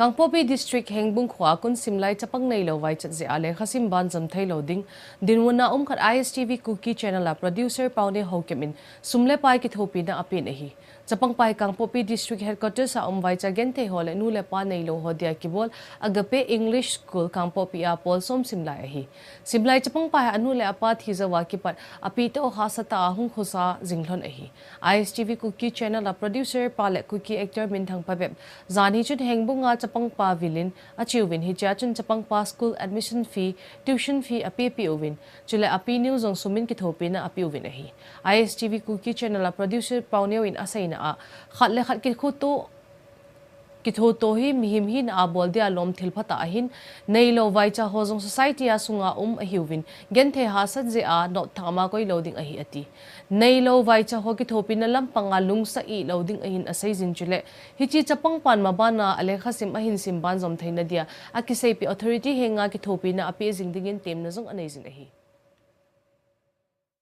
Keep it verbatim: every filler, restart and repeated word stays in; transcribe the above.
Kangpokpi District Hengbung khoa kon simlai chapang neilou vaichat jeh a lekhasim banjom theilou ding dinmun a um khat I S T V Kuki Channel a producer Paone Haokip in sum le pai kithopina apen ahi. Chapangpa hi Kangpokpi District Headquarters a um vaicha genthei ho le nu le pa neilou ho dia kibol Agape English School Kangpokpi a pol som simlai ahi. Simlai chapangpa hi anu le apa thi jouva kipat apitoh hahsatah a hung khosa jinglhon ahi. I S T V Kuki Channel a producer pa le Kuki actor minthang phabep janhi chun Hengbung a chapangpa vilin acheuvin hichea chun chapangpa school admission fee, tuition fee apepeh uvin, chule api nu jong sum in kithopina apeh uvin ahi. I S T V Kuki Channel a producer Paoneo in aseina a, khat le khat kikhuto kithoto hi mihem hina a bol dia lom thil phatah ahin, neilou vaicha ho jong society a sunga um ahiuvin, genthei hahsat jeh a nopthah ma koilou ding ahi ati. Neilou vaicha ho kithopina lampanga lungsa ihlou ding ahin aseijin chule, hiche chapangpan mabana alekhasim ahin sim banjom theina dia akiseipeh authority henga kithopina apeh jing dingin temna jong aneijin ahi.